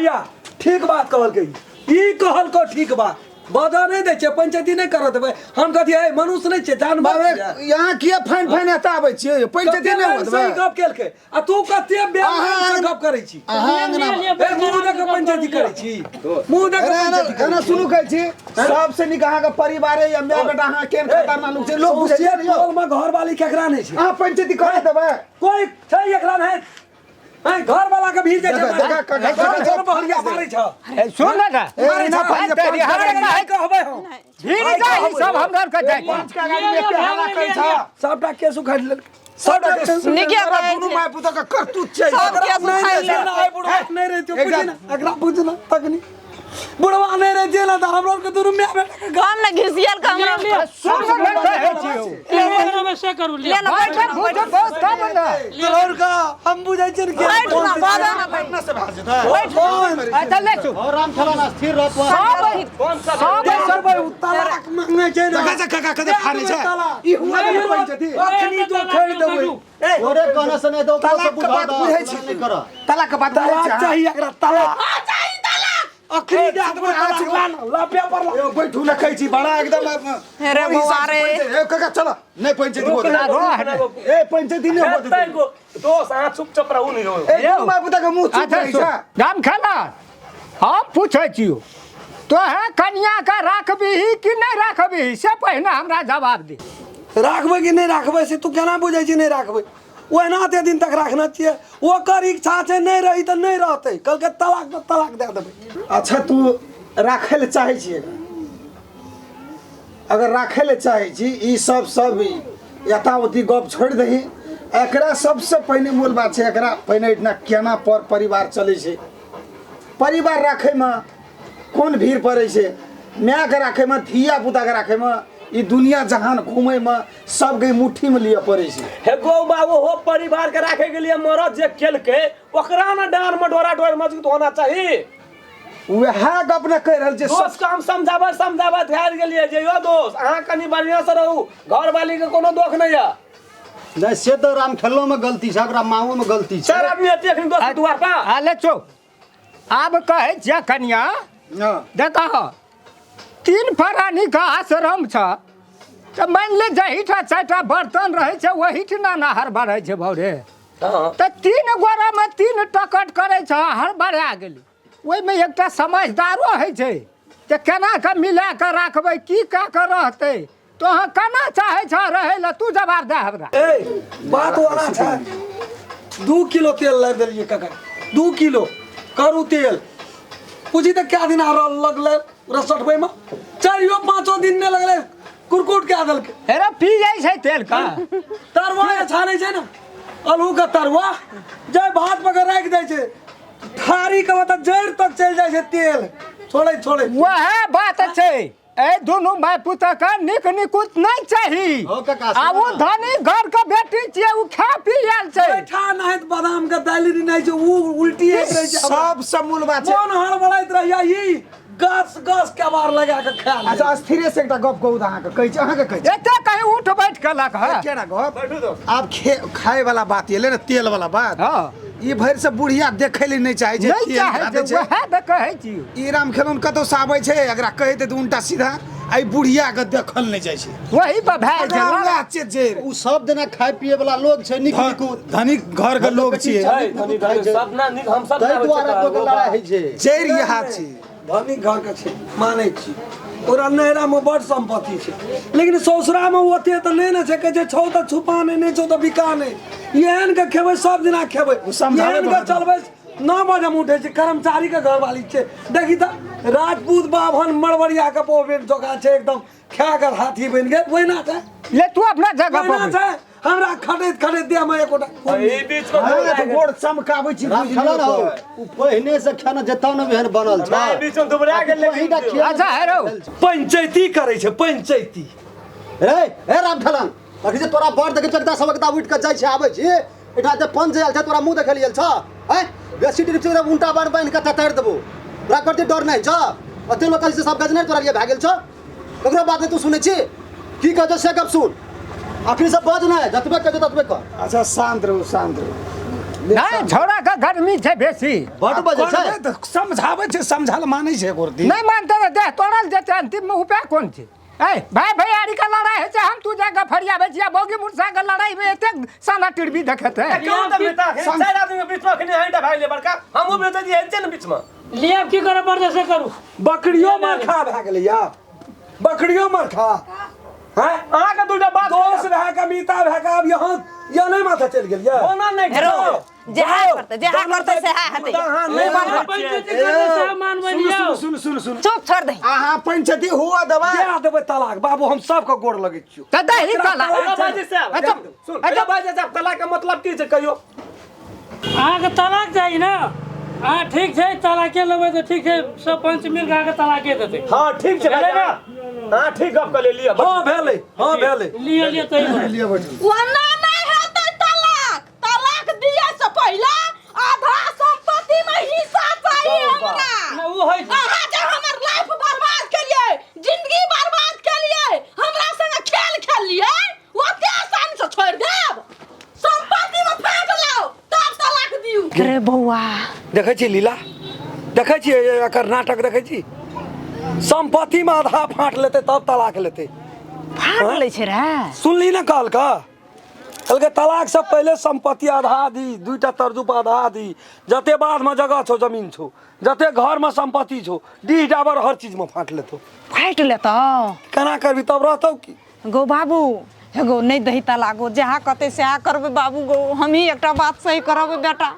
भैया ठीक बात कहलकै ई कहलको ठीक बात बाधा नहि दै छै पंचायती नहि करऽ देबै हम कथी है मनुष्य नहि छै जानवर बाबे छियै। यहाँ किया फाइन फाइन एतऽ आबै छियै पंचायती कते नहि लाइन होत सही गप केलकै आ तू कते बेईमान से गप करै छी अहाँ अंगना ए मुंह देख के पंचायती करै छी मुंह देख के एना एना पंचायती करै एना छी सुनू कहै छी सबसे नीक अहाँके परिवारे या माय बेटा अहाँ केहन खतरनाक लोक छै लोक बुझै सौंसे छै ने यौ। टोल में घर वाली केकरा नहि छै अहाँ पंचायती करा देबै कोई छै एकरा नहि हैं घर वाला के भीड़ जाइ छै देखा, देखा, मारै। देखा, घर बहरिया मारै छ ए, सुन ने तऽ। ए, एना ए, तेरी पंच हमरा नहि कहबै हम भीड़ जाइ सब हमरा आरके जाइ पंच के गाड़ी में एते हल्ला करै छ सबटा केस उखाड़ि लेलकै सबटा केस नीके तोरा कहै दुनू छै। माय पुतक के करतूत छै सब केस नहि उखाड़ि रहै लेलकै। ना, आइ बुढ़वा नहि रहितै एकदम। बुझी ना एकरा बुझ ना तखनी बुढ़वा नहि रहितै ना तऽ हमरो आरके दुनू माय बेटा के हम ने घिसियल के हमरा सुन ने कहै छियौ में से करू ले ना बैठ ना बैठ बहुत तब ने तोहर का हम बुझै छियै ने बैठ ना बाजा ना बैठ अपना से भा जेतै अच्छा ले चुप और राम खेलौना स्थिर रह तू सब सब सब उ तलाक मांगे छै ना देखै छै काका कते फाड़ै छै ई हुआ के पंचायती अखनी तो खरीद देबै ए तोरे कहने से नहीं तो ओकरो से तलाक के बुझा बात दह, बुझै छी नहीं कर तलाक के बात बुझै तलाक छी चाही एकरा तलाक अखनी दे देबै तलाक ला ना ला पेपर ला यौ बैठू ने कहै छी बड़ा एकदम रे बौआ रे। ए काका चल नहि पंचायती होत ए पंचायती नहि होत दोस्त अहाँ चुपचाप रहू नहीं हो ए दुनू माय पुतक के मुंह चुप अच्छा रहै सुन छै राम खेला हम पूछै छियौ तोहे कनिया के राखबीही कि नहि राखबीही से पहिने हमरा जवाब दे राखबै कि नहि राखबै से तू केना बुझै छी नहि राखबै ओहिना एते दिन तक राखने छियै ओकर इच्छा छै नहि रही तऽ नहि रहतै कहलकै तलाक तऽ तलाक दए देबै अच्छा तू राखै लए चाहै छियै अगर राखै लए चाहै छी ई सब सब यथावती गप छोड़ि दही एकरा सबसँ पहिने मूल बात छै एकरा पहिने एहिठिना केना पर परिवार चलै छै परिवार राखैमे कोन भीड़ पड़ै छै मायके राखैमे धिया पुताके राखैमे ई दुनिया जहान घूमैमे सबके मुट्ठीमे लिअ पड़ै छै हे गौ बाबू हो परिवार के राखे के लिए मरद जे केलकै ओकरा ना डांड में डोरा डोर मजबूत होना चाहिए वएह गप ने कहि रहल छै सब दोस्त के हम समझाबत समझाबत हारि गेलियै जे यौ दोस्त अहाँ कनि बढ़िआँ से रहू घरवाली के कोनो दोख नहि यऽ नहीं से तो राम खेलो में गलती छै ओकरा माओ में गलती छै चारि आदमी एते एखन दोस्त दुआर पर आ ले चो आब कहै छियै कनिया हँ देखह तीन प्राणी के आश्रम छ तऽ मानि ले जहीठा चारिटा बर्तन रहै छै ओहीठिना ने हड़बड़ै छै भौरे तऽ तीन गोरामे तीन टकट करै छ हड़बड़ा गेली ओहिमे एकटा समझदारो होइ छै जे केना कऽ मिला कऽ राखबै की कए कऽ रहतै तोहँ केना चाहै छह रहै लए तू जवाब दे हमरा ए बात वाला छै 2 किलो तेल लाबि देलियै काका 2 किलो करू तेल पूछी तऽ कए दिन आर लगलै रसटबैमे चारियो पाँचो दिन नहि लगलै कुरकुट कए देलकै हेरे पी जाइ छै तेल का तरुआ जे छानै छै ने आलूके तरुआ जे भात पर राखि दै छै थारी के मतलब जड़ि तक चलि जाइ छै तेल छोड़ै छोड़ै वएह बात छै ए दुनू माय पुतह के नीक निकुत नहि चाही हो काका, आ ओ सुनू ना। धनी घर के बेटी छियै ओ खा पी आयल छै बैठा नहि तऽ बादाम के दालि नहि छै ओ उल्टी होइत रहै छै सबसँ मूल बात छै मोन हड़बड़ाइत रहैया ई गस गस केबार लगा के खा ले अच्छा स्थिरे से एकटा गप कहू तऽ अहाँके कहै छी अहाँके कहै छी एते कहीं उठ बैठ केलक है केना गप आब खे खाय वाला बात एलै ने तेल वाला बात हँ ई भरि से बुढ़िया देखै लए नहि चाहै छै नहि तेल चाहै खा छै दै छै। वएह तऽ कहै छी ई राम खेलौन कतौ से आबै छै एकरा कहि देत उल्टा सीधा आ ई बुढ़िया के देखल नहि जाइ छै वही पर भए एकरा छै वएह चीज जे उ सब दिना खाय पिए वाला लोग छै नीक निकुत धनिक घर के लोग छियै छै धनी धनी सब ना नीक हम सब ताहि दुआरे तो के लड़ाई होइ छै जड़ि इएह छी धनी घरके छै मानै छी ओकरा नैहरामे बड़ सम्पत्ति छै लेकिन ससुरामे ओते तऽ नहि ने छै कहै छै छौ तऽ छुपा नहि नहि छौ तऽ बिका नहि एहन के खेबै सब दिना खेबै समझाबै एहन के पड़त। चलबै 9 बजे हम उठै छी कर्मचारीके घरवाली छै देखी तऽ राजपूत बाभन मड़वरिया के पोबेर जकाँ छै एकदम खा कऽ हाथी बनि गेल ओहिना छै ले तू अपना जगह ओहिना पर छै हमरा खटैत खटैत देहमे एकोटा ई बीच में हँ, तऽ गोड़ चमकाबै छी राम बुझि खेला लियौ ना हो तऽ। उ पहिने से खाना जतौ ने एहन बनल छै नहि बीच में दुबरा गेल लेकिन पहिने खिया अच्छा हेरो पंचायती करै छै पंचायती रे ए राम ठलन अखन जे तोरा बड़ देखे चकता सबक ता उठि के जाइ छै आबै छी एठा जे पंच आयल छै तोरा मुंह देखल गेल छ हैं बेसी ट्रिप से उल्टा बार बान्हि के ततारि देबो तोरा करते डर नहि छ अते लोक से सब गजने तोरा लिए भए गेल छ ककरो बात नहि तू सुनै छी की कहै छौ से गप सुन अखनी सब बाज नहि जतबे कहै छौ ततबे कर अच्छा शान्त रहू शान्त रहू नहि छौड़ा के गर्मी छै बेसी। बड बजै छै। करबै तऽ समझाबै छै, समझाल मानै छै एको रत्ती। नहि मानते तऽ देह तोड़ल जेतै अंतिम में, उपाय कोन छै? ए भाई भैयारी के लड़ाई होइ छै, हम तू जाके फरियाबै छियै, बौगी मुर्सा के लड़ाई में एतेक साना टिड़बी देखेतै। क्यों तऽ बेटा चारि आदमी के बीच में अखनी अहीं टा भाग ले बड़का हमहूँ बेचै छियै छै ने बीच में। लिअ, की करऽ पड़तै से करू। बकरियो मरखा भए गेलै या बकरियो मरखा हैं। अहाँके दूटा बात दोस्त भए के मीता भए के आब यहाँ या नहि माथा चलि गेल ये ओना नहि हेरो जेहा करतै, जेहा करतै सेहा हेतै। अहाँ नहि मानबै। पंचायती करतै सएह मानबै। सुनू। लियौ। सुनू सुनू सुनू सुनू। चुप, छोड़ दही। अहाँ पंचायती हुआ देबै। दे देबै तलाक बाबू, हम सबके गोड़ लगै छियौ। तऽ दही तलाक। हेलो भाईजी साहब। अच्छा, सुन, हेलो भाईजी साहब, तलाक के मतलब की छै कहियो? अहाँके तलाक चाही ने? अहाँ ठीक छै, तलाके लेबै तऽ ठीक छै, सब पंच मिल कऽ अहाँके तलाके देतै। हाँ ठीक छै भाई ना, हाँ ठीक गप कर लिअ। हाँ भेलै, हाँ भेलै। लिअ लिअ तै बात। लिअ बैठू। ओना नहि हेतै तलाक। तलाक दिए से पहिले आधा संपत्ति में हिस्सा चाही हमरा। नहि, ओ होइ छै। अहाँ जे हमर लाइफ बर्बाद केलिए, जिंदगी बर्बाद केलिए, हमरा संगे खेल खेललिए, ओते आसानी से छोड़ देब? संपत्ति में फाँक लाओ तब तलाक दियू। रे बौआ। देखै छी लीला, देखै छी एकर नाटक, देखै छी सम्पत्तिमे आधा फाँट लेतै तब तलाक लेतै। फाट लै छै रे। सुनली ने, कहलका कहलकै तलाक से पहिले सम्पत्ति आधा दी, दुईटा तर्जू पर आधा दी, जते बाधमे जगह छौ, जमीन छौ, जते घरमे सम्पत्ति छौ, डीह डाबर हर चीजमे फाँट लेतौ। फाटि लेतौ। केना करबी तब रहतौ की? गो बाबू, हे गो, नहि दही तलाक गो, जहाँ कहतै सएह करबै बाबू गो। हमही एकटा बात सही करबै बेटा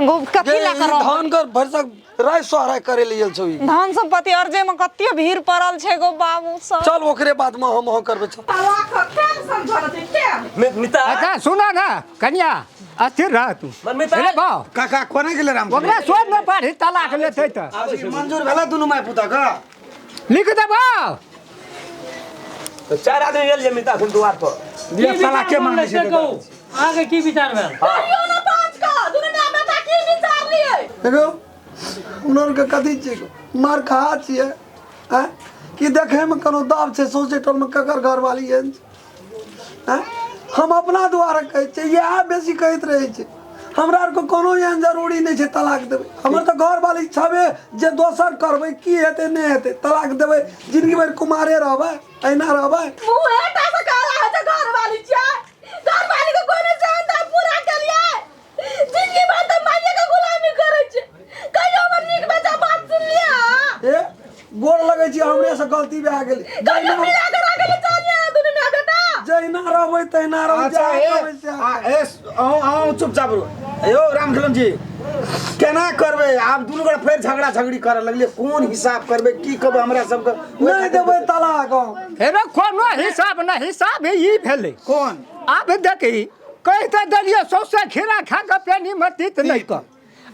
गो, कथी लए करब? धान कर भरिसक राय सोहराय करे ले गेल छौ ई। धन संपत्ति अर्जे में कते भीड़ पड़ल छै गो बाबू सब। चल ओकरे बाद में हम करबै, चल। तलाक खेल समझल छै खेल। मिता। अच्छा सुना ना कन्या, अस्थिर रह तू। मनमिता। अरे बाप। काका कोना गेलै राम? ओकरा सोच में पढ़ी तलाक लेतै तऽ मंजूर भेला दुनू माय पुता का? लिख देबो। तो चारि आदमी गेल जे मिता अखन दुआर पर। की विचार तलाके बनलै मांगै से छै। कहू, अहाँके की विचार भेल? कहियो ने पाँच का दुनू माय बेटा की विचार लिए? देखो हमरा आरके कथी छियै, मार खा छियै आँय कि देखैमे कोनो दाब छै? सौंसे टोलमे ककर घरवाली एहन छै आँय? हम अपना दुआरे कहै छियै, इएह बेसी कहैत रहै छै। हमरा आरके कोनो एहन जरूरी नहि छै तलाक देबै। हमर तऽ घरवाली छबे जे दोसर करबै, की हेतै नहि हेतै? तलाक देबै, जिंदगी भरि कुमारे रहबै, एहिना रहबै। मुँहे टा से कहला है जे घरवाली छियै। घरवाली के कोनो जान दा पूरा केलिए? जिंदगी भर तऽ माइये के गुलामी करै छै, कहियो हमर नीक बेजा बात सुनलियै अहाँ? ए गोर लगै छी, हमरे से गलती भए गेलै। कहियो मिला के राखै लए चाहलियै अहाँ दुनू माय बेटा? जहिना रहबै तहिना रहबै। अच्छा। जएह ए करबै सएह। आ, ए अहूँ अहूँ चुपचाप रहू। यौ रामखेलन जी, केना करबै आब? दुनू गोटा फेर झगड़ा झगड़ी करऽ लगलियै। कोन हिसाब करबै, की कहबै हमरा सबके? नहि देबै तलाक हम। हेरो कोनो हिसाब नहि, हिसाब ई भेलै। कोन? आब देखी, कहि तऽ देलियै सौंसे खीरा खा कऽ पेनी मे तीत नहि कर।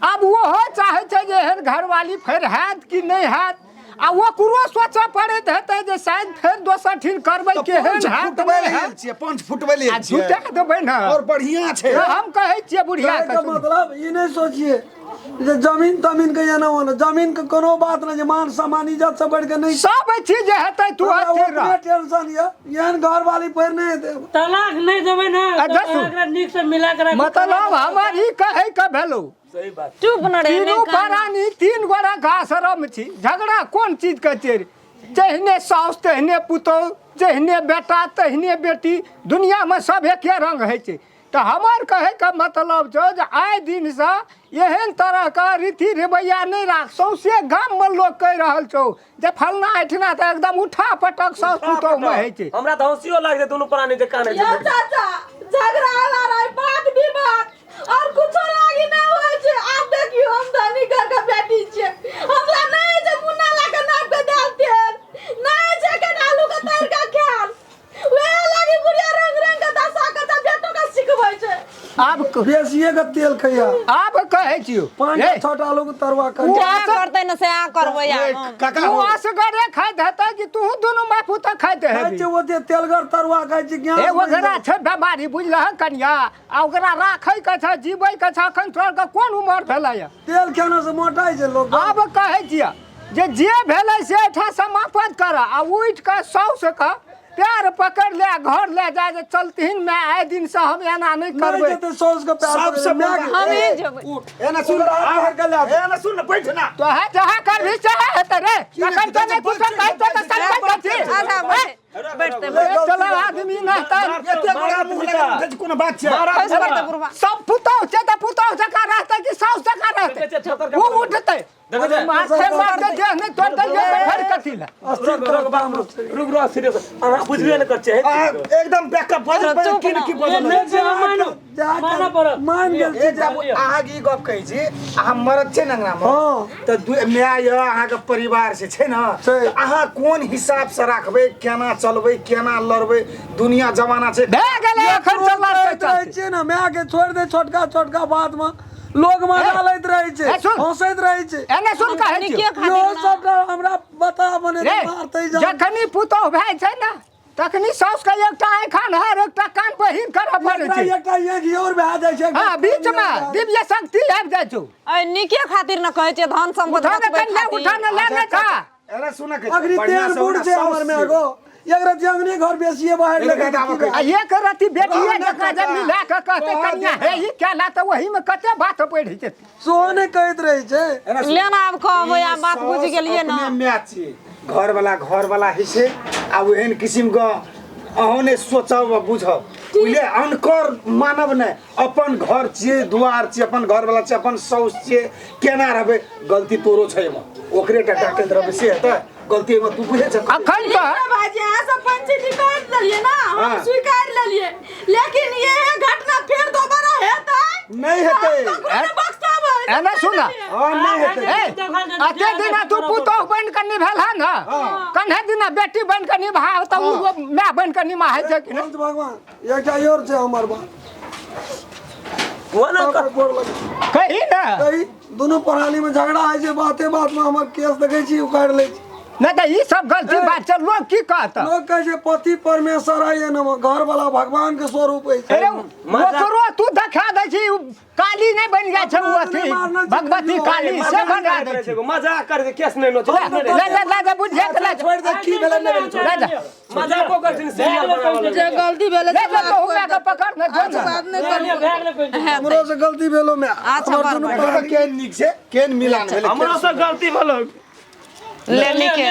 आब ओहो चाहै छै जे एहन घरवाली फेर हैत कि नहि हैत, आ ओकरो सोचऽ पड़ैत हेतै जे शायद फेर दोसर ठीन करबै, केहन पंच हैत फुटबै नहि लए हैत। गेल छियै, पंच फुटबै लए आ गेल छियै। झुटा देबै ने। और बढ़िया छै। हम कहै छियै बुढ़िया कहैके के सुन। मतलब ई नहि सोचिए जे जमीन तमीन के एना ओना, जमीन के कोनो बात नहि, जे मान सम्मान इज्जत से बढ़ि के नहि। सब चीज हेतै, तू हमरा अस्थिर रह। ओतने टेंशन यऽ, एहन घरवाली फेर नहि हेतै। तलाक नहि देबै ने आ तऽ दसू। अहाँ एकरा नीक से मिला के राखू। मतलब हमर ई कहै के भेलौ। सही बात। चुप न रे। तीनू नहि कान। प्राणी तीन गोरा घासरम छी, झगड़ा कोन चीज के छै? जहिने साउस तहिने पुतोहु, जहिने बेटा तहिने बेटी, दुनियामे सब एके रंग होइ छै। तऽ हमर कहैके मतलब छौ जे आइ दिनसँ एहन तरहके रीति रिवैया नहि राख। सौंसे गाममे लोक कहि रहल छौ जे फलना एहिठिना तऽ एकदम उठा पटक साउस पुतोहुमे होइ छै। हमरा तऽ हंसियो लागि जाइ दुनू प्राणी जे कानै यौ छै। चाचा, झगड़ा लड़ाई बात विवाद और कुछो लागी नहीं होय छै। आब देखियो, हम धनी घर के बेटी छियै, हमरा नहीं छै मुन्ना ला के नाप के दाल तेल, नहीं छै के आलू के तैर के खायल। वएह लागी बुढ़िया रंग रंग के दशा के तऽ बेटो के सिखबै छै। आब बेसिए के तेल खैया। आब कहै छियौ। पाँच रे, छह टा आलू के तरुआ कर। जहाँ करतै ने सएह करबै आब हम। काका तू हो। असगरे खाइत हेतै कि तू दुनू माय पुत खाइत खाइ हेबी? छै ओते तेलगर तरुआ खाइ छै, ज्ञान ए ओकरा छै बेमारी, बुझलह कनिया? आ ओकरा राखै के छै, जीबै के छै। अखन तोहर के कोन उमर भेलै? तेल खेना से मोटाइ छै लोक। आब कहै छियै जे जे भेलै से एहिठाम समापन कर आ उठि कऽ साउस के पैर पकड़ ले घर ले जा जे चलतिहीन मैं आए दिन से हम एना नहीं नहीं करबै जेतै साउस के पैर सबसे पकड़े, माय के- हम ही जेबै। उठ ए ना सुन ओकरा हाथ पकड़ के ले आ। ए ना सुन ना बैठ ना तो है जहाँ कर भी चाहे हेतै रे तखन तो नहीं कुछो कहै तो तऽ संकट कथी अच्छा बैठे बैठते चलो आदमी नहीं तऽ एते बड़ा मुंह लगा उठै छै, कोनो बात छै खसि पड़तै बुढ़बा सब पुतौह छै तऽ पुतौह जकाँ रहतै कि साउस जकाँ रहतै ओ उठतै देखै छै? माथे मारते देह नहि तोड़ि देलियै तऽ फेर कथी लए अस्थिर कर बाम रुक रुक सीरियस अहाँ बुझबे नहि कर छै आ, एकदम बैकअप बजल चुप की ना। की बजल नहि छै, मानू मानऽ पड़त मान गेल छी एकटा अहाँके ई गप कहै छी अहाँ मरद छै ने अंगनामे हँ। तऽ माय यऽ अहाँके परिवार से छै ने छै। तऽ अहाँ कोन हिसाब से राखबै केना चलबै केना लड़बै दुनिया जमाना छै भए गेलै एखन चलला से करैत रहै चलतै छियै ने माय के छोड़ि दे छोटका छोटका बात मे लोग मजा लैत रहै छै ए, सुन। हंसैत रहै छै एने सुन कहै छियौ नीके खातिर इहो ना। सबटा हमरा बता बने रे मारतै जान जखनी पुतोह भए छै ने तखनी साउस के एकटा आँखि अन्हार एकटा कान बहिर करऽ पड़ै एकटा छै एकटा आँखि और भए जाइ छै हँ बीच मे दिव्य शक्ति आबि जाइ छौ ऐ नीके खातिर न कहै छै धन सम्पत्ति उठा ने बचबै कनिया खातिर। उठा ने ले ने छा अरे सुन के अखनी बढ़िआँ तेल से बूढ़ ओकरा छै साउस हमर में छियै। गो एक रति अंगने घर बेचिए बाहर एक लगे रति आबऽ आ एक रति बेटिए रहने जकाँ जे काका। मिला कऽ कहतै कहऽ कनिया दे। हे ई केला तऽ ओहीमे कते बात पढ़ि जेतै सेहो नहि कहैत रहै छै एना सुन। ले ना आब कहबै ई आब बात बुझि साउस गेलियै ना अपने माय छियै घर वाला घर वाला होइ छै आ ओहन किसिम के अहूँ नहि सोचब आ बुझब बुझलियै अनकर मानब नहि अपन घर छियै दुआर छियै अपन घर वाला छियै अपन साउस छियै केना रहबै गलती तोरो छै एहिमे ओकरे टा डाँटैत रहबै से हेतै गलती एहिमे तू बुझै छ अखन ठीक तऽ है भाईजी अहाँ सब पंचायती कर लेलिए ना हम हाँ। स्वीकार लेलिए लेकिन ये घटना फिर दोबारा हेतै नहि हेतै। हम ककरो नहि बख्शाबै एने सुन हँ नहि हेतै ए अते दिना तू पुतोह बनि कऽ निभेल हन ने कन्हे दिना बेटी बनि कऽ निभाव तऽ ओ माय बनि कऽ निभाहै छै कि नहि पंच भगवान एकटा और छै हमर बात वो ना सबके गोर लगै। कही ने कही दुनू प्रणाली में झगड़ा होइ छै बाते बात में हमर केस देखै छी उखाड़ि लै छी नहि तऽ ई सब गलती बात छै लोग की कहत लोग कहै छै पति परमेश्वर है न घर वाला भगवान के स्वरूप अछि अरे ओकरो तू देखा दै छी उ काली नहि बनि जाइ छै उ अथी भगवती काली से बना दै छै मजाक कर के केस नहि नोचै ले ले ले ले जा बुझिए के ले जा। छोड़ि दे की भेलै नहि भेलै छोड़ि ले जा मजाको कर छै सीरियल बनावल जे गलती भेलै ले जा तो हुनका के पकड़ ने जो ने बात नहि करू दे। हमरो से गलती भेलो मैं अच्छा, हमर बार दुनू बार। एकर केहन नीक छै केहन मिलान भेलै हमरो से गलती भेलो ले नीके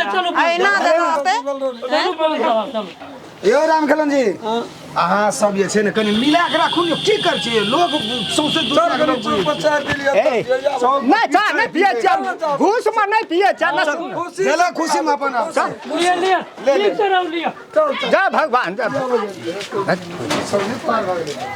ऐना दे रहतै यौ रामखेलन जी अहाँ सब जे छै ने कनि मिला के राखू ने की कर छियै लोग सौंसे चल दुनिया के कनि लोग चुप पर चाय पी लिअ ए, नहि चाह नहि पियै छियै घूस मे नहि पियै छियै ने सुन। खुशी भेलै खुशी मे अपन लिअ लिअ ठीक से रहू लिअ चल चल जय भगवान जय भगवान सब नहि पार भऽ गेलै।